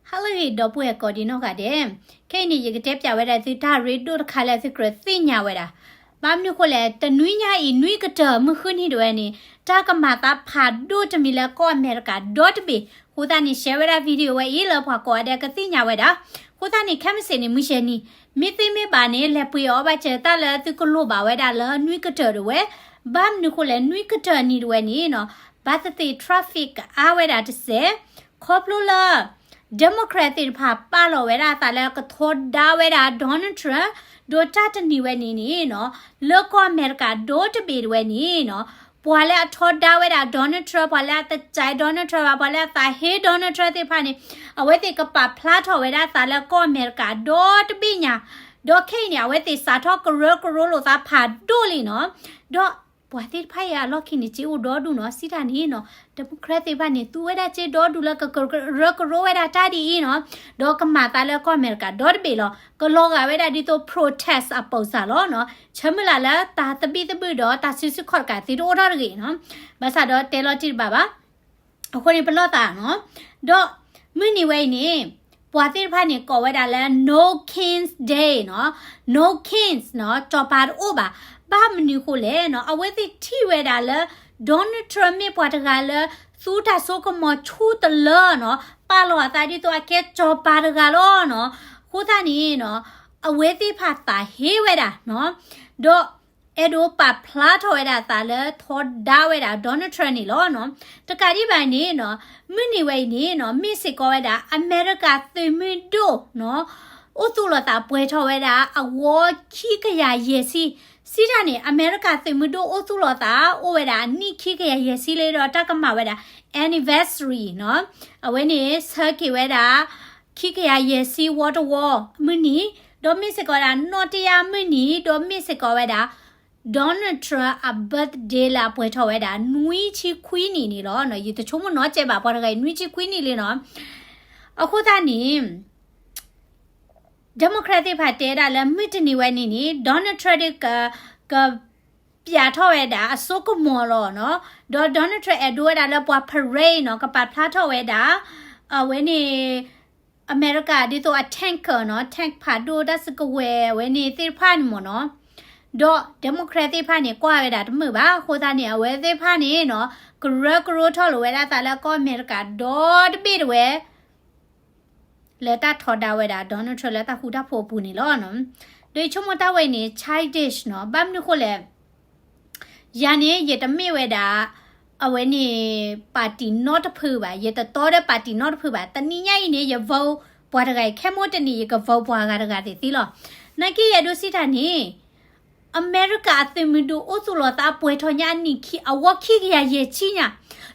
ဟါလၢအဂ့ၤ ဒီပုၢ်ဝဲၢ်ကိးဒံနီၢ်ဂၤဒဲး, ခဲအံၤန့ၣ် ယကတဲပၠးဝဲဒၣ်သုတၢ်ရ့ဒိၣ်တခါလၢသုကြၢးသ့ၣ်ညါဝဲဒၣ်. ဘၣ်မနုၤဃိလဲၣ်, တနွံညါအံၤ နွံကတၢၢ်မုၢ်ဃုနံၤတဝဲန့ၣ် တၢ်ကမၤသးဖးဒိၣ်တမံၤလၢကီၢ်အမဲရကၤဒီတဘ့ၣ်. အဃိသတးန့ၣ် share ဝဲဒၣ် video ဝဲအံၤလၢပှၤကိးဂၤဒဲးကသ့ၣ်ညါဝဲဒၣ်. အဃိသတးန့ၣ် ခဲမုၢ်ဆ့ၣ်န့ၣ် မုၢ်ဆ့ၣ်နံၤ, မ့ၢ်သ့မ့ၢ်ဘၣ်န့ၣ် လဲၤပှ့ၤအီၤဘၣ်စၢၤတၢ်လၢသုကလိၣ်ဘၣ်ဝဲဒၣ်လၢနွံကတၢၢ်တဝဲ. ဘၣ်မနုၤဃိလဲၣ်, နွံကတၢၢ်နံၤတဝဲန့ၣ်နီၤ ဘၣ်သ့ၣ်သ့ၣ် traffic ကအါဝဲဒၣ်တစဲး, ခီဖျိလၢ Democrat သ့ၣ်တဖၣ်ပာ်လီၤဝဲဒၣ်အသးလၢကထီဒါဝဲဒၣ် Donald Trump, ဒီးတၢ်တနံၤဝဲန့ၣ်န့ၣ်နီၤ လၢကီၢ်အမဲရကၤဒီတဘ့ၣ်တဝဲန့ၣ်နီၤ ပှၤလၢအထီဒါဝဲဒၣ် Donald Trump, ပှၤလၢအတကြိုက် Donald Trump ဘၣ်, ပှၤလၢအသးဟ့ Donald Trump သ့ၣ်တဖၣ်န့ၣ် အဝဲသ့ၣ်ကပာ်ဖျါထီၣ်ဝဲဒၣ်အသးလၢကီၢ်အမဲရကၤဒီတဘ့ၣ်ညါ, ဒီးခဲအံၤန့ၣ် အဝဲသ့ၣ်စးထီၣ်ကရၢကရိလိာ်သးဖးဒိၣ်လံနီၤ, ဒီးပှၤသ့ၣ်တဖၣ်အံၤအလီၢ်ခံန့ၣ် စ့အိၣ်ဒီဒူၣ်နီၤ, စံးတၢ်န့ၣ်နီၤ Democrat သ့ၣ်တဖၣ်န့ၣ် သူဝဲဒၣ်စ့ဒီဒူၣ်လၢကကရၢကရိဝဲဒၣ်တၢ်ဒ်အံၤနီၤ, ဒီးကမၤသးလၢကီၢ်အမဲရကၤဒီတဘ့ၣ်လီၤ, ကလီၤဂာ်ဝဲဒၣ်ဒ်သိး protest အပူၤစ့ၢ်လီၤနီၤ, ဆၢမုၢ်လၢ်လၢတၢ်သဘံၣ်သဘုၣ်ဒီးတၢ်စုဆူၣ်ခီၣ်တကးသ့တအိၣ်ထီၣ်တဂ့ၤနီၤ, ဘၣ်ဆၣ်ဒီးတဲလီၤတံၢ်တဘၣ်ဘၣ် အဃိန့ၣ် ပလီၢ်သးနီၤ, ဒီးမုၢ်နံၤဝဲအံၤန့ၣ် ပှၤသ့ၣ်တဖၣ်န့ၣ် ကိးဝဲဒၣ်လၢ No Kings Day နီၤ, No Kings နီၤ, စီၤပၤတအိၣ်ဘၣ်. ဘၣ်မနုၤဃိလဲၣ်နီၤ, အဝဲသ့ၣ်ထံၣ်ဝဲဒၣ်လၢ Donald Trump မ့ၢ်ပှၤတဂၤလၢ သူတၢ်စိကမီၤဆူတလၢနီၤ, ပာ်လီၤအသးဒ်သိးအကဲစီၤပၤတဂၤလီၤနီၤ, အဃိသတးန့ၣ်နီၤ အဝဲသ့ၣ်တဖၣ်သးဟ့ဝဲဒၣ်နီၤ, ဒီး အဲၣ်ဒိးပာ်ဖျါထီၣ်ဝဲဒၣ်အသးလၢထီဒါဝဲဒၣ် Donald Trump န့ၣ်လီၤနီၤ. တကးဒံးဘၣ်န့ၣ်နီၤ, မုၢ်နံၤဝဲအံၤန့ၣ်နီၤ, မ့ၢ်စ့ၢ်ကီးဝဲဒၣ် အမဲရကၤသုးမုၢ်ဒိၣ်နီၤ, အိၣ်သူၣ်လီၤသးပှဲၤထီၣ်ဝဲဒၣ် အဝီခံကယၤယဲၢ်ဆံ, စံးတၢ်န့ၣ် အမဲရကၤသုးမုၢ်ဒိၣ်အိၣ်သူၣ်လီၤသး အိၣ်ဝဲဒၣ်အနံၣ်ခံကယၤယဲၢ်ဆံလံဒီး တၢ်ကမၤဝဲဒၣ် anniversary နီၤ, အဝဲန့ၣ် ဆၢက့ၤဝဲဒၣ် ခံကယၤယဲၢ်ဆံဝီတဝီ မုၢ်နံၤ, ဒီးမ့ၢ်စ့ၢ်ကီးဝဲဒၣ် နီၣ်တယၢ်မုၢ်နံၤ, ဒီးမ့ၢ်စ့ၢ်ကီးဝဲဒၣ် Donald Trump အ birthday လၢအပှဲၤထီၣ်ဝဲဒၣ် နွံဆံခွံနံၣ်န့ၣ်လီၤ. ယတဆိကမိၣ်နီတစဲးဘၣ် ပှၤတဂၤအံၤ နွံဆံခွံနံၣ်လံနီၤ. အဃိသတးန့ၣ် Democrat သ့ၣ်တဖၣ်တဲဒၣ်လၢမုၢ်တနံၤဝဲန့ၣ်န့ၣ် Donald Trump ဒၣ်က က ပျးထီၣ်ဝဲဒၣ်အစိကမီၤလီၤနီၤ. ဒီး Donald Trump အဲၣ်ဒိးဝဲဒၣ်လၢပှၤ parade နီၤ, ကပာ်ဖျါထီၣ်ဝဲဒၣ် အဝဲန့ၣ် အမဲရကၤဒ်သိးအ tank နီၤ, tank ဖးဒိၣ် တၢ်စုကဝဲၤအဝဲန့ၣ်သ့ၣ်တဖၣ်န့ၣ်မ့ၢ်နီၤ. ဒီး Democrat သ့ၣ်တဖၣ်န့ၣ် ကွၢ်ဝဲဒၣ်တမုာ်ဘၣ်. အဃိသတးန့ၣ် အဝဲသ့ၣ်တဖၣ်န့ၣ်နီၤ ကရၢကရိထီၣ်လိာ်ဝဲဒၣ်သးလၢကီၢ်အမဲရကၤဒီတဘ့ၣ်တဝဲ လၢတၢ်ထီဒါဝဲဒၣ် Donald Trump လၢတၢ်ဃူတၢ်ဖိးအပူၤန့ၣ်လီၤ. ဒီးယဆိကမိၣ်တၢ်ဝဲအံၤန့ၣ် childish နီၤ, ဘၣ်မနုၤဃိလဲၣ်, ယၤန့ၣ် ယတမ့ၢ်ဝဲဒၣ် အဝဲန့ၣ် party နီတဖုဘၣ်, ယတတီဒီး party နီတဖုဘၣ်, တနံၤညါအံၤန့ၣ် ယ vote ပှၤတဂၤအံၤ, ခဲမိၢ်တနံၤ ယက vote ပှၤဂၤတဂၤသ့ၣ်သ့လီၤ. နာ်က့ယအဲၣ်ဒိးစံးတၢ်န့ၣ် အမဲရကၤအသုးမုၢ်ဒိၣ်အိၣ်သူၣ်လီၤသးပှဲၤထီၣ်ညါအနံၣ်ခံ အဝီခံကယၤယဲၢ်ဆံညါ,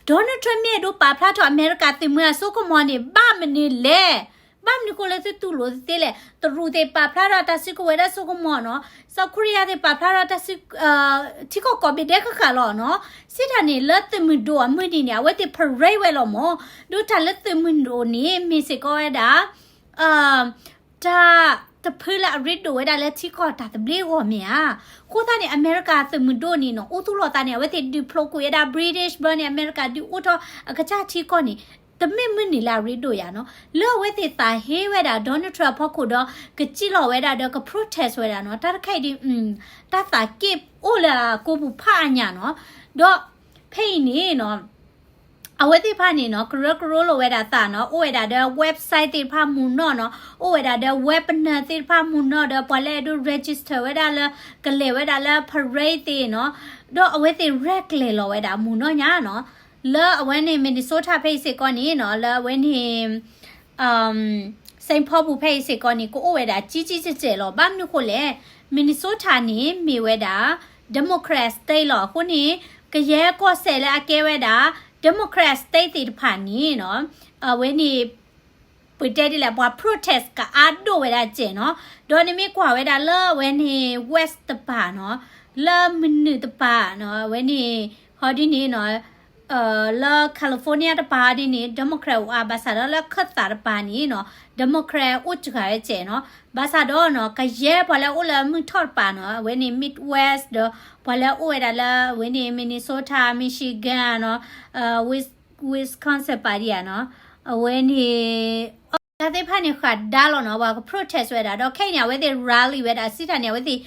Donald Trump မ့ၢ်အဲၣ်ဒိးပာ်ဖျါထီၣ်အမဲရကၤသုးမုၢ်အစိကမီၤန့ၣ် ဘၣ်မနုၤလဲၣ်. ဘၣ်မနုၤဃိလၢသုတူၢ်လိာ်သ့လဲၣ်. တရူးသ့ၣ်ပာ်ဖျါထီၣ်တၢ်စုကဝဲၤဒၣ်စိကမီၤနီၤ, စီၤခိရံယါသ့ၣ်ပာ်ဖျါထီၣ်တၢ်စု ထံကီၢ်ကိးဘ့ၣ်ဒဲးဃၣ်ဃၣ်လီၤနီၤ. စံးတၢ်န့ၣ် လၢသုးမုၢ်ဒိၣ်အမုၢ်နံၤန့ၣ် အဝဲသ့ၣ် parade ဝဲလီၤမး. ဒီးတၢ်လၢသုးမုၢ်ဒိၣ်န့ၣ် မ့ၢ်စ့ၢ်ကီးဝဲဒၣ် တၢ်တဖုလၢအရ့ဒိၣ်ဝဲဒၣ်လၢထံကီၢ်တၢ်သဘျ့အဂီၢ်မ့ၢ်ဧါ. အဃိသတးန့ၣ် အမဲရကၤသုးမုၢ်ဒိၣ်န့ၣ်နီၤ အိၣ်သူၣ်လီၤသးန့ၣ် အဝဲသ့ၣ်ဒုးဖျိးကွံာ်ဝဲဒၣ် British ဘျီန့ၣ် အမဲရကၤဒုးအိၣ်ထီၣ်အကစၢ်ထံကီၢ်န့ၣ် တမ့ၢ်မုၢ်နံၤလၢအရ့ဒိၣ်ယၤနီၤ. လၢအဝဲသ့ၣ်သးဟ့ဝဲဒၣ် Donald Trump အဖီခိၣ်ဒီး ကစံၣ်လီၤဝဲဒၣ်ဒီးက protest ဝဲဒၣ်နီၤ. တၢ်တခါအံၤဒ် တၢ်သးက့ၣ်အိၣ်လၢအကိာ်ပူၤဖးအါညါနီၤ. ဒီးဖဲအံၤန့ၣ်နီၤ အဝဲသ့ၣ်တဖၣ်န့ၣ်နီၤ ကရၢကရိလိာ်ဝဲဒၣ်သးနီၤ, အိၣ်ဝဲဒၣ်ဒီး website သ့ၣ်တဖၣ်မူနီၢ်နီၤ, အိၣ်ဝဲဒၣ်ဒီး webinar သ့ၣ်တဖၣ်မူနီၢ်ဒီး ပှၤလၢအဲၣ်ဒိး register ဝဲဒၣ်လၢ ကလဲၤဝဲဒၣ်လၢ parade သ့ၣ်နီၤ, ဒီးအဝဲသ့ၣ်ရဲၣ်ကျဲၤလီၤဝဲဒၣ်မူနီၢ်ညါနီၤ, လၢအဝဲန့ၣ် Minnesota ဖဲအံၤစ့ၢ်ကီးန့ၣ်နီၤ, လၢအဝဲန့ၣ် Saint Paul ပူၤဖဲအံၤစ့ၢ်ကီးန့ၣ် ကအိၣ်ဝဲဒၣ်ကံကံစဲးစဲးလီၤ. ဘၣ်မနုၤဃိလဲၣ်, Minnesota န့ၣ်မ့ၢ်ဝဲဒၣ် Democrat state လီၤ. အဃိန့ၣ် ကယဲၢ်ကီၢ်စဲၣ်လၢအကဲဝဲဒၣ် Democrat state သ့ၣ်တဖၣ်န့ၣ်နီၤ, အဝဲန့ၣ် ပတဲဒ်လဲၣ် ပှၤ protest ကအါဒိၣ်ဝဲဒၣ်စဲးနီၤ, ဒီးနမ့ၢ်ကွၢ်ဝဲဒၣ်လၢအဝဲန့ၣ် West တပၤနီၤ, လၢမနုၤတပၤနီၤ, အဝဲန့ၣ် ဟီဒ်န့ၣ်နီၤ လၢ California တပၤဒ်န့ၣ် Democrat အိၣ်အါ, ဘၣ်ဆၣ်ဒီးလၢခၢၣ်သးတပၤန့ၣ်နီၤ Democrat အိၣ်စှၤဝဲစဲးနီၤ, ဘၣ်ဆၣ်ဒီးနီၤ ကယဲၢ်ပှၤလၢအိၣ်လၢမုၢ်ထီၣ်တပၤနီၤ, အဝဲန့ၣ် Midwest ဒီး ပှၤလၢအိၣ်ဝဲဒၣ်လၢအဝဲန့ၣ် Minnesota, Michigan နီၤ, Wis- Wisconsin ပၤဒံးဧါနီၤ, အဝဲန့ၣ် တၢ်သ့ၣ်တဖၣ်န့ၣ် ဃးဒါလီၤနီၤ, ပှၤက protest ဝဲဒၣ် ဒီးခဲအံၤန့ၣ် အဝဲသ့ၣ် rally ဝဲဒၣ် စံးတၢ်န့ၣ် အဝဲသ့ၣ်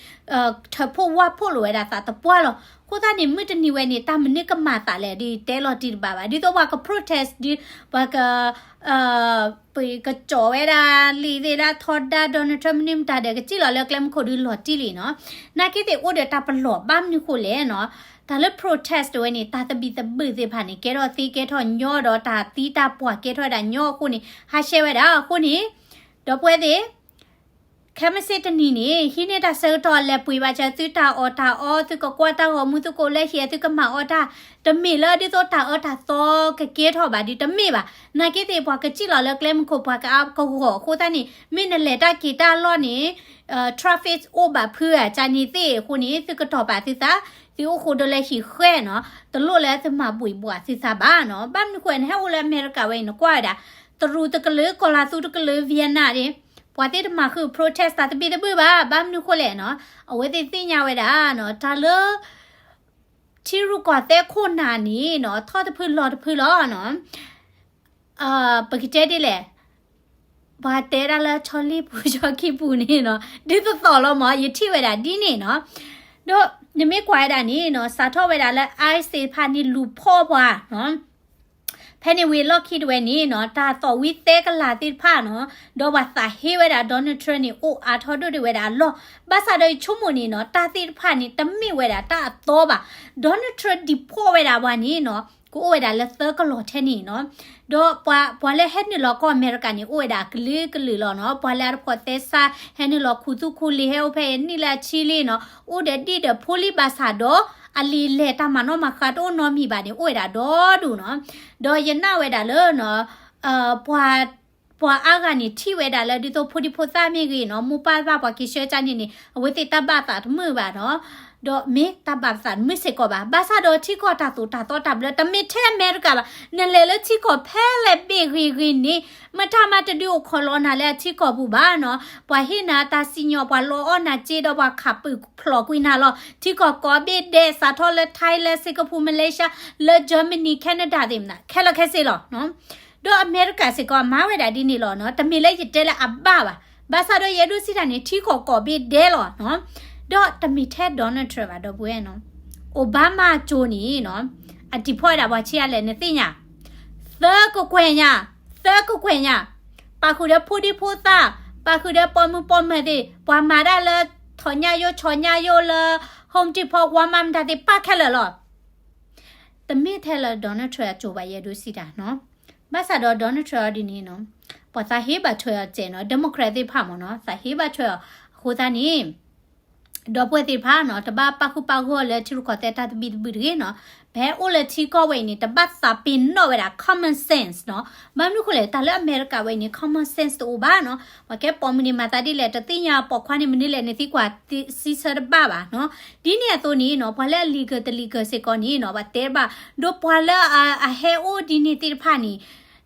ထၢဖှိၣ်ဝၢ်ဖှိၣ်လိာ်ဝဲဒၣ်သးသပှၢ်လီၤ. အဃိသတးန့ၣ် မုၢ်တနံၤဝဲန့ၣ် တၢ်မနုၤကမၤသးလဲၣ် ဒ်တဲလီၤတံၢ်တဘၣ်ဘၣ်, ဒ်သိးပှၤက protest ဒ် ပှၤက ပကကၠီၤဝဲဒၣ်လံာ်သ့ၣ်ဒၣ်ထီဒါ Donald Trump မနုၤမတၤဒီး ကစံၣ်လီၤလၢကျဲမုၢ်ခိၣ်ဒုးလီၤတံၢ်လံနီၤ. နာ်က့သ့ၣ်အိၣ်ဒီးတၢ်ပလီၢ် ဘၣ်မနုၤဃိလဲၣ်နီၤ, တၢ်လၢ protest တဝဲန့ၣ် တၢ်သဘံၣ်သဘုၣ်သ့ၣ်တဖၣ်န့ၣ် ကဲထီၣ်သ့ကဲထီၣ်ညီဒီး တၢ်သံတၢ်ပှၢ်ကဲထီၣ်ဝဲဒၣ်ညီအဃိန့ၣ် ဟးရှဲဝဲဒၣ်အဃိန့ၣ် ဒီပုၢ်ဝဲၢ်သ့ၣ် ခဲမုၢ်ဆ့ၣ်တနံၤန့ၣ် ဟံးန့ၢ်တၢ်ဆၢကတီၢ်လဲၤပှ့ၤဘၣ်စၢၤသုတၢ်အီၣ်တၢ်အီ, သုကကွၢ်တၢ်ဂီၤမူ, သုကအိၣ်လၢဟံၣ်, သုကမၤအီၣ်တၢ်, တမ့ၢ်လၢဒ်သိးတၢ်အၢတၢ်သီကကဲထီၣ်ဘၣ်ဒီး တမ့ၢ်ဘၣ်. နာ်က့သ့ၣ် ပှၤကစံၣ်လီၤလၢကျဲမုၢ်ခိၣ် ပှၤကအါကဂီၤအဃိသတးန့ၣ် မ့ၢ်နလဲၤတၢ်က့ၤတၢ်လီၢ်န့ၣ် traffic အိၣ်ဘၣ်ဖုဧါ ကန့ၣ်သ့ၣ်အဃိန့ၣ် သုကတီၤပာ်သုသး, သုအိၣ်ဃိဒိလၢဟံၣ်ဃဲနီၤ, တလိၣ်လၢသုမၤဘှံးဘှီးသုသးဘၣ်နီၤ. ဘၣ်မနုၤဃိ နဟဲအိၣ်လၢအမဲရကၤဝဲအံၤ နကွၢ်ဝဲဒၣ် တရူးတကလုာ် ကီၤလၤသူတကလုာ် Vietnam န့ၣ် ပှၤသ့ၣ်တမၤဃုာ် protest တၢ်သဘံၣ်သဘုၣ်ဘၣ်. ဘၣ်မနုၤဃိလဲၣ်နီၤ, အဝဲသ့ၣ်သ့ၣ်ညါဝဲဒၣ်နီၤ တၢ်လၢ ထံရူၢ်ကီၢ်သဲးခိၣ်နၢ်န့ၣ်နီၤ ထီၣ်တဖုလီၤတဖုလီၤနီၤ. ပကတဲဒ်လဲၣ်, ပှၤတဲဒၣ်လၢဆီလံပူၤဆီခံပူၤန့ၣ်နီၤ ဒ်သိးသိးလီၤမး ယထံၣ်ဝဲဒၣ်ဒ်န့ၣ်နီၤ. ဒီးနမ့ၢ်ကွၢ်ဝဲဒၣ်န့ၣ်နီၤ စးထီၣ်ဝဲဒၣ်လၢ ICE သ့ၣ်တဖၣ်န့ၣ် လူၤဖီၣ်ပှၤနီၤ ဖဲန့ၣ်ဝံၤလီၢ်ခံတဝဲန့ၣ်နီၤ တၢ်သီၣ်ဝံသဲကလၤသ့ၣ်တဖၣ်နီၤ ဒီးပှၤသးဟ့ဝဲဒၣ် Donald Trump န့ၣ် အိၣ်အါထီၣ်ဒိၣ်ဒံးဝဲဒၣ်အလီၢ်. ဘၣ်ဆၣ်ဒီးယဆိကမိၣ်န့ၣ်နီၤ တၢ်သ့ၣ်တဖၣ်န့ၣ် တမ့ၢ်ဝဲဒၣ်တၢ်အသီဘၣ်. Donald Trump deport ဝဲဒၣ်ပှၤန့ၣ်နီၤ ကအိၣ်ဝဲဒၣ်လၢသၢကလီၤထဲန့ၣ်နီၤ. ဒီးပှၤ ပှၤလၢဟဲနုာ်လီၤကီၢ်အမဲရကၤန့ၣ် အိၣ်ဝဲဒၣ်အကလုာ်ကလုာ်လီၤနီၤ. ပှၤလၢအတဖိးသဲစး ဟဲနုာ်လီၤခူသူၣ်ခူလံာ် ဟဲအိၣ်ဖဲအံၤနံၣ်လၢအဆံလံနီၤ အိၣ်ဒီးဒံၣ်ဒီးဖိလံဘၣ်ဆၣ်ဒီး အလံာ်လဲၢ်တၢ်မၤနီၣ်မၤဃါတအိၣ်နီတမံၤဘၣ်န့ၣ် အိၣ်ဝဲဒၣ်ဒီဒူၣ်နီၤ. ဒီးယနာ်ဝဲဒၣ်လၢနီၤ ပှၤ ပှၤအါဂၤန့ၣ် ထံၣ်ဝဲဒၣ်လၢဒ်သိးဖိဒံဖိသၣ်မ့ၢ်ဂ့ၤနီၤ မိၢ်ပၢ်သၣ်ပှၤက့ၤဆှၢကၢ်န့ၣ်န့ၣ် အဝဲသ့ၣ်တၢ်ဘၣ်သးတမုာ်ဘၣ်နီၤ. ဒီးမ့ၢ်တၢ်ဘၣ်သးတမုာ်စ့ၢ်ကီးဘၣ်. ဘၣ်ဆၣ်ဒီးထံကီၢ်တၢ်သိၣ်တၢ်သီတၢ်ဘျၢ တမ့ၢ်ထဲအမဲရကၤဘၣ်. နလဲၤလၢထံကီၢ်ဖဲလဲၣ်ဘ့ၣ်ဂ့ၤဂ့ၤန့ၣ် မတၤမၤတဒုးအိၣ်ခိးလီၤနၤလၢအထံကီၢ်ပူၤဘၣ်နီၤ. ပှၤဟ့ၣ်နၤတၢ်စံၣ်ညီၣ် ပှၤလီအီၣ်နၤစ့ဒီး ပှၤခးပၢၢ်ဖျိးကွံာ်နၤလီၤ. ထံကီၢ်ကိးဘ့ၣ်ဒဲး စးထီၣ်လၢ Thailand, Singapore, Malaysia, လၢ Germany, Canada သ့ၣ်မနၤ ခဲလၢာ်ခဲဆ့လီၤ. ဒီးအမဲရကၤစ့ၢ်ကီး မၤဝဲဒၣ်ဒ်န့ၣ်လီၤနီၤ. တမ့ၢ်လၢယတဲလၢအဘၣ်ဘၣ်. ဘၣ်ဆၣ်ဒီးယအဲၣ်ဒိးစံးတၢ်န့ၣ် ထံကီၢ်ကိးဘ့ၣ်ဒဲးလီၤနီၤ. ဒီးတမ့ၢ်ထဲ Donald Trump ဘၣ် ဒီပုၢ်ဝဲၢ်နီၤ. Obama ကၠိန့ၣ်နီၤ အ deport ဝဲဒၣ်ပှၤဆံးအါလဲၣ် နသ့ၣ်ညါ သၢကကွဲၢ်ညါ, သၢကကွဲၢ်ညါ, ပာ်ဃုာ်ဒီးဖိဒံဖိသၣ်, ပာ်ဃုာ်ဒီးပိာ်မုၣ်ပိာ်မၢၤသ့ၣ်, ပှၤမၤတၢ်လၢ ထီၣ်ညၣ်ယိ ဆီၣ်ညၣ်ယိလၢ Home Depot, Walmart မတၤသ့ၣ် ပာ်ခဲလၢာ်လီၤ. တမ့ၢ်ထဲလၢ Donald Trump အကၠိဘၣ် ယအဲၣ်ဒိးစံးတၢ်နီၤ. ဘၣ်ဆၣ်ဒီး Donald Trump အီၤဒ်န့ၣ်နီၤ, ပှၤသးဟ့ဘၣ်ထွဲအီၤစဲးနီၤ, Democrat သ့ၣ်တဖၣ်မ့ၢ်နီၤ, သးဟ့ဘၣ်ထွဲအီၤ, အဃိသတးန့ၣ် ဒီပုၢ်ဝဲၢ်သ့ၣ်တဖၣ်နီၤ, တဘၣ်ပာ်ဃုာ်ပာ်ဂီၢ်လၢထံရူၢ်ကီၢ်သဲးတၢ်သဘံၣ်သဘုၣ်တဂ့ၤနီၤ. ပဟဲအိၣ်လၢထံကီၢ်ဝဲအံၤန့ၣ် တဘၣ်သးပ့ၤနီၣ်ဝဲဒၣ် common sense နီၤ. ဘၣ်မနုၤဃိလဲၣ်, တၢ်လၢအမဲရကၤဝဲအံၤန့ၣ် common sense တအိၣ်ဘၣ်နီၤ. ပှၤကဲပိာ်မုၣ်န့ၣ် မၤသးဒ်လဲၣ် တသ့ၣ်ညါ, ပိာ်ခွါန့ၣ် မနုၤလဲၣ်န့ၣ်သံကွၢ်စံးဆၢတဘၣ်ဘၣ်နီၤ. ဒ်န့ၣ်အသိးန့ၣ်နီၤ, ပှၤလၢအ legal တ legal စ့ၢ်ကီးန့ၣ်နီၤ, ပှၤတဲတဘၣ်, ဒီးပှၤလၢအဟဲအိၣ်ဒ်န့ၣ်သ့ၣ်တဖၣ်န့ၣ်,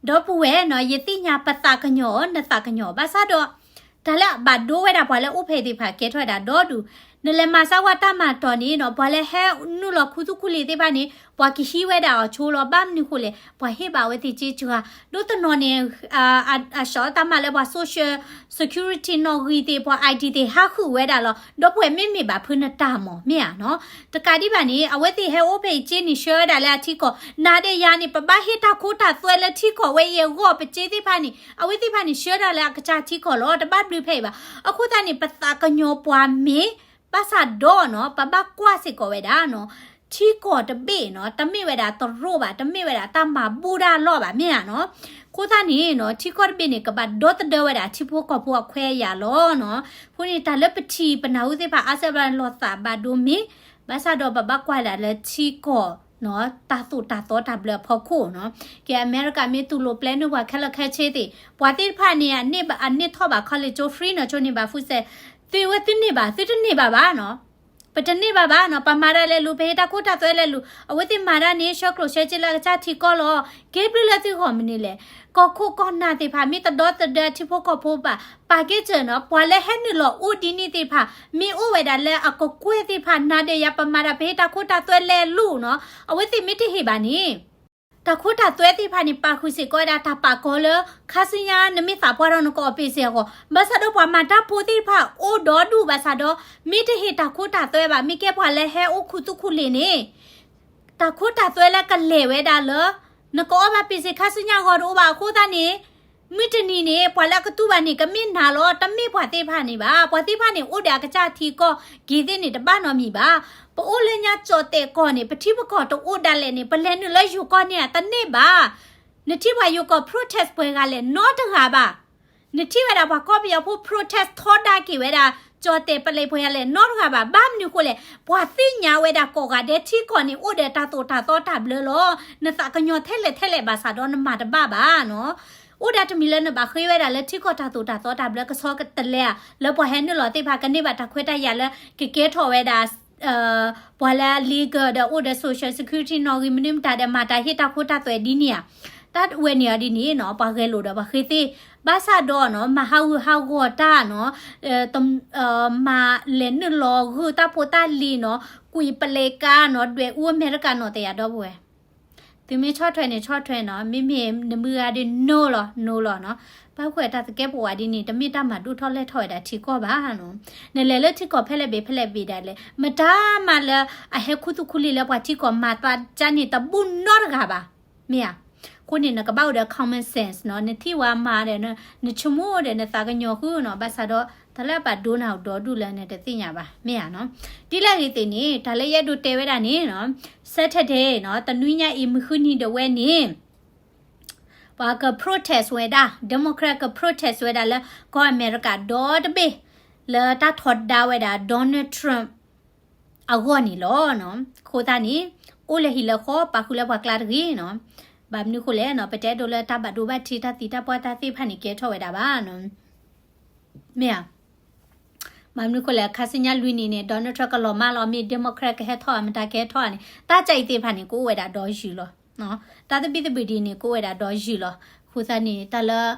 ဒီပုၢ်ဝဲၢ်နီၤ, ယသ့ၣ်ညါပသးကညီၤ, နသးကညီၤ, ဘၣ်ဆၣ်ဒီး တၢ်လၢအဘၣ်ဒိဝဲဒၣ်ပှၤလၢအိၣ်ဖဲသ့ၣ်တဖၣ်ကဲထီၣ်ဝဲဒၣ်ဒီဒူၣ်, နလဲၤမၤစၢၤဝဲတၢ်မၤတီၢ်န့ၣ်နီၤ, ပှၤလၢဟဲနုာ်လီၤခူသူၣ်ခူလံာ်သ့ၣ်တဖၣ်န့ၣ် ပှၤကဟံးဝဲဒၣ်အီၤဆိလီၤ. ဘၣ်မနုၤဃိလဲၣ်, ပှၤဟ့ၣ်ဘၣ်ဝဲသ့ၣ်စ့စှၤ, ဒိၣ်တနီၤန့ၣ် အ အ အဆှီတၢ်မၤလၢပှၤ social security နီၣ်ဂံၢ်သ့ၣ်, ပှၤ ID သ့ၣ် ဟးဃုာ်ဝဲဒၣ်လီၤ. ဒီပုၢ်ဝဲၢ်မ့မ့ၢ်ဘၣ်ဖုးနတၢ်မၤမ့ၢ်ဧါနီၤ. တကးဒံးဘၣ်န့ၣ် အဝဲသ့ၣ်ဟဲအိၣ်ဖဲအံၤစ့န့ၣ် ဆှၢဝဲဒၣ်လၢအထံကီၢ်, နၤဒီးယၤန့ၣ် ပဘၣ်ဟ့ၣ်တၢ်ခိတၢ်သွဲလၢထံကီၢ်ဝဲအံၤအဂီၢ်, ပစ့သ့ၣ်တဖၣ်န့ၣ် အဝဲသ့ၣ်တဖၣ်န့ၣ် ဆှၢဒၣ်လၢအကစၢ်ထံကီၢ်လီၤ, တဘၣ်ဘျုးဖဲအံၤဘၣ်. အဃိသတးန့ၣ် ပသးကညီၤပှၤမ့ၢ် ဘၣ်ဆၣ်ဒီးနီၤ, ပဘၣ်ကွၢ်စ့ၢ်ကီးဝဲဒၣ်နီၤ, ထံကီၢ်တဘ့ၣ်နီၤ, တမ့ၢ်ဝဲဒၣ်တရိၣ်ဘၣ်, တမ့ၢ်ဝဲဒၣ်တၢ်မၤဘူၣ်တၢ်လီၢ်ဘၣ် မ့ၢ်ဧါနီၤ. အဃိသတးန့ၣ်နီၤ, ထံကီၢ်တဘ့ၣ်န့ၣ် ကဘၣ်ဒီသဒၢဝဲဒၣ်ထံဖိကီၢ်ဖိအခွဲးအယာ်လီၤနီၤ. အဃိန့ၣ် တၢ်လၢပထံၣ်ပနၢ်ဟူသ့ၣ်တဖၣ် အါစၢဘျီလီၤသးဘၣ်ဒိမ့ၢ်, ဘၣ်ဆၣ်ဒီးပဘၣ်ကွၢ်ဒၣ်လၢထံကီၢ်နီၤ, တၢ်သိၣ်တၢ်သီတၢ်ဘျၢအဖီခိၣ်နီၤ. ကဲ အမဲရကၤမ့ၢ်တူၢ်လိာ်ပျဲနုာ်ပှၤခဲလၢာ်ခဲဆ့သ့ၣ်, ပှၤသ့ၣ်တဖၣ်န့ၣ် အန့ၢ်ဘၣ် အန့ၢ်ထီၣ်ဘၣ် college ကၠိ free နီၤ, ကၠိန့ၢ်ဘၣ် food stamp, သုဝဲသုန့ၢ်ဘၣ်, သုတန့ၢ်ဘၣ်ဘၣ်နီၤ. ပတန့ၢ်ဘၣ်ဘၣ်နီၤ, ပမၤတၢ်လဲၤလူၤ ပဟ့ၣ်တၢ်ခိတၢ်သွဲလဲၤလူၤ, အဝဲသ့ၣ်မၤတၢ်န့ၣ် ဆှၢကျိၣ်ဆှၢစ့လၢအကစၢ်ထံကီၢ်လီၤ. ကဲဘျုးလၢသုဂီၢ်မနုၤလဲၣ်, ကီၢ်ခိၣ်ကီၢ်နၢ်သ့ၣ်တဖၣ် မ့ၢ်တဒီသဒၢထံဖိကီၢ်ဖိဘၣ်, ပာ်ကဲစၢၤနီၤ, ပှၤလၢဟဲနုာ်လီၤအိၣ်ဒ်န့ၣ်သ့ၣ်တဖၣ် မ့ၢ်အိၣ်ဝဲဒၣ်လၢအကကွဲၢ်သ့ၣ်တဖၣ် နၤဒီးယၤပမၤတၢ် ပဟ့ၣ်တၢ်ခိတၢ်သွဲလဲၤလူၤနီၤ, အဝဲသ့ၣ်မ့ၢ်တဟ့ၣ်ဘၣ်န့ၣ် တၢ်ခိတၢ်သွဲသ့ၣ်တဖၣ်န့ၣ် ပာ်ဃုာ်စ့ၢ်ကီးဝဲဒၣ်တၢ်ပာ်ကီၤလၢ ခါဆူညါနမ့ၢ်သးပှၢ်ဒီးနကအီၣ်ပ့ၤစ့ၢ်အဂီၢ်, ဘၣ်ဆၣ်ဒီးပှၤမၤတၢ်ဖိသ့ၣ်တဖၣ်အိၣ်ဒီဒူၣ်ဘၣ်ဆၣ်ဒီး မ့ၢ်တဟ့ၣ်တၢ်ခိတၢ်သွဲဘၣ်, မ့ၢ်ကဲပှၤလၢဟဲအိၣ်ခူသူၣ်ခူလ့ၣ်န့ၣ် တၢ်ခိတၢ်သွဲလၢကလဲၤဝဲဒၣ်လၢ နကအီၣ်ဘၣ်ပ့ၤစ့ၢ်ခါဆူညါအဂီၢ်တအိၣ်ဘၣ်အဃိသတးန့ၣ် မုၢ်တနံၤန့ၣ် ပှၤလၢအကတူၢ်ဘၣ်န့ၣ် ကမ့ၢ်နၤလီၤ, တမ့ၢ်ပှၤသ့ၣ်တဖၣ်န့ၣ်ဘၣ်. ပှၤသ့ၣ်တဖၣ်န့ၣ် အိၣ်ဒီးအကစၢ်ထံကီၢ်က့ၤသ့ၣ်န့ၣ် တဘၣ်နီတမံၤဘၣ်. ပအိၣ်လၢညါကၠီၣ်တဲာ်ကီၢ်န့ၣ် ပထံပကီၢ်တအိၣ်ဒၣ်လဲာ်န့ၣ် ပလဲၤနုာ်လၢယိၤကီၢ်န့ၣ်ဧါ, တန့ၢ်ဘၣ်. နထံၣ်ပှၤယိၤကီၢ် protest ပှဲၤဂၤလဲၣ်, နီတဂၤဘၣ်. နထံၣ်ဝဲဒၣ်ပှၤကီၢ်ပယီၤဖိ protest ထီဒါက့ၤဝဲဒၣ် ကၠီၣ်တဲာ်ပလဲၤပှဲၤဂၤလဲၣ်, နီတဂၤဘၣ်. ဘၣ်မနုၤဃိလဲၣ်, ပှၤသ့ၣ်ညါဝဲဒၣ်ကိးဂၤဒဲး ထံကီၢ်န့ၣ် အိၣ်ဒီးတၢ်သိၣ်တၢ်သီတၢ်ဘျၢလီၤ. နသးကညီၤထဲလဲၣ်ထဲလဲၣ်ဘၣ်ဆၣ်ဒီးနမၤတဘၣ်ဘၣ်နီၤ. အိၣ်ဒၣ်တမံၤလၢနဘၣ်ဃ့ဝဲဒၣ်လၢထံကီၢ်တၢ်သိၣ်တၢ်သီတၢ်ဘျၢ ကဆီကတလဲဧါ, လၢပှၤဟဲနုာ်လီၤသ့ၣ်တဖၣ် ကန့ၢ်ဘၣ်တၢ်ခွဲးတၢ်ယာ်လၢ ကကဲထီၣ်ဝဲဒၣ် ပှၤလၢ legal ဒီးအိၣ်ဒီး social security နီၣ်ဂံၢ်မနုၤမတၤဒီး မၤတၢ်ဟ့ၣ်တၢ်ခိတၢ်သွဲဒ်န့ၣ်ဧါ. တၢ်ဝဲန့ၣ်အီၤဒ်န့ၣ်နီၤ ပှၤဂဲၤလိာ်ဒီးပှၤဃ့သ့, ဘၣ်ဆၣ်ဒီးနီၤ မၤဟးဂူာ်ဟးဂီၤတၢ်နီၤ မၤလဲၤနုာ်လီၤဂုာ်တၢ်ဖိတၢ်လံၤနီၤ ကွံာ်ပလဲးကါနီၤ ဒွဲၣ်အူအမဲရကၤနီၤ တယာ်ဒီပုၢ်ဝဲၢ် သုမ့ၢ်ဆီၣ်ထွဲန့ၣ်ဆီၣ်ထွဲနီၤ မ့မ့ၢ်နမုၢ်ဂၤဒီး no လီၤ no လီၤနီၤ. ဘၣ်ဃုာ်တၢ်သကဲးပဝးဒ်န့ၣ် တမ့ၢ်တၢ်မၤဒိၣ်ထီၣ်လဲၢ်ထီၣ်ဝဲဒၣ်ထံကီၢ်ဘၣ်နီၤ. နလဲၤလၢထံကီၢ်ဖဲလဲၣ်ဘ့ၣ်ဖဲလဲၣ်ဘ့ၣ်ဒၣ်လဲာ် မတၤမးလၢအဟဲခူသူၣ်ခူလံၤလၢပှၤထံကီၢ်မၤသးကါန့ၣ် တဘူၣ်နီတဂၤဘၣ်. မ့ၢ်ဧါ. အဃိန့ၣ် နကဘၣ်အိၣ်ဒီး common sense နီၤ နထံၣ်ဝဲမၤဒီး နဆိကမိၣ်ဒီးနသးကညီၤဃုနီၤ ဘၣ်ဆၣ်ဒီး တၢ်လၢအဘၣ်ဒိနၤအိၣ်ဒီဒူၣ်လၢနတသ့ၣ်ညါဘၣ် မ့ၢ်ဧါနီၤ. ဒ်လဲၣ်ဂ့ၤသ့ၣ်န့ၣ် တၢ်လၢယအဲၣ်ဒိးတဲဝဲဒၣ်န့ၣ်နီၤ Saturday နီၤ တနွံညါအံၤမုၢ်ဃုနံၤဒၣ်ဝဲန့ၣ် ပှၤက protest ဝဲဒၣ် Democrat က protest ဝဲဒၣ်လၢကီၢ်အမဲရကၤဒီတဘ့ၣ် လၢတၢ်ထီဒါဝဲဒၣ် Donald Trump အဂီၢ်န့ၣ်လီၤ. အဃိသတးန့ၣ် အိၣ်လၢဟံၣ်လၢဃီ ပာ်ဃုာ်လၢပှၤကျါတဂ့ၤနီၤ. ဘၣ်မနုၤဃိလဲၣ်နီၤ ပတအဲၣ်ဒိးလၢတၢ်ဘၣ်ဒိဘၣ်ထံး တၢ်သံတၢ်ပှၢ်တၢ်သ့ၣ်တဖၣ်န့ၣ် ကဲထီၣ်ဝဲဒၣ်ဘၣ်နီၤ. မ့ၢ်ဧါ. ဘၣ်မနုၤဃိလဲၣ် ခါဆူညါလွံၢ်နံၣ်န့ၣ် Donald Trump ကလီၤမၢ်လီၤ မ့ၢ် Democrat ကဟဲထီၣ်ဧါ မတၤကဟဲထီၣ်ဧါန့ၣ် တၢ်ကၢအံၤသ့ၣ်တဖၣ်န့ၣ် ကအိၣ်ဝဲဒၣ်ဒီးယုၢ်လီၤ. တၢ်သဘံၣ်သဘုၣ်ဒ်န့ၣ် ကအိၣ်ဝဲဒၣ်ဒီးယုၢ်လီၤ. အဃိသတးန့ၣ် တၢ်လၢ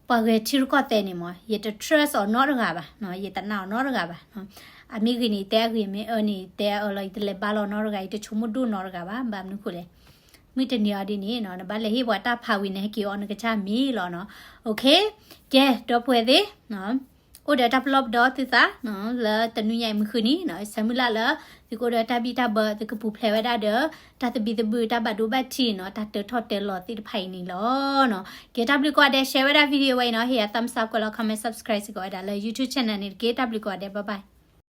ပှၤဂဲၤထံရူၢ်ကီၢ်သဲးန့ၣ်မ့ၢ် ယတ trust အီၤနီတဂၤဘၣ်, ယတနာ်အီၤနီတဂၤဘၣ်. အမ့ၢ်ဂ့ၤန့ၣ် ယတဲအဂ့ၤ, မ့ၢ်အၢန့ၣ် ယတဲအၢလီၤ, ယတလဲၤဘါလီၤနီတဂၤ, ယတဆိကမိၣ်ဒိၣ်နီတဂၤဘၣ်. ဘၣ်မနုၤဃိလဲၣ်, မုၢ်တနံၤအီၤဒ်န့ၣ် နဘၣ်လဲၤဟ့ၣ်ပှၤတၢ်ဖးဝံၤန့ၣ် ဟဲက့ၤအီနကစၢ်မ့ၤလီၤနီၤ. Okay, ကဲ ဒီပုၢ်ဝဲၢ်သ့ၣ် အိၣ်ဒီးတၢ်ပလီၢ်ပဒီသုသး လၢတနွံညါအံၤမုၢ်ဃုနံၤ ဆၢမုၢ်လၢ်လၢ သုကအိၣ်ဒီးတၢ်ဘံၣ်တၢ်ဘၢ သုကပူၤဖျဲးဝဲဒၣ်ဒီး တၢ်သဘံၣ်သဘုၣ် တၢ်ဘၣ်ဒိဘၣ်ထံးနီၤ, တၢ်တၢထီၣ်တၢလီၤသ့ၣ်တဖၣ်အံၤန့ၣ်လီၤ. ကဲ တၢ်ဘျုးကိးဂၤဒဲး share ဝဲဒၣ် video ဝဲအံၤနီၤ, ဟ့ၣ်ယၤ thumbs up ကွဲးလီၤ comment subscribe စ့ၢ်ကီးဝဲဒၣ်လၢ YouTube channel န့ၣ်တက့ၢ်. တၢ်ဘျုးကိးဂၤဒဲး bye bye.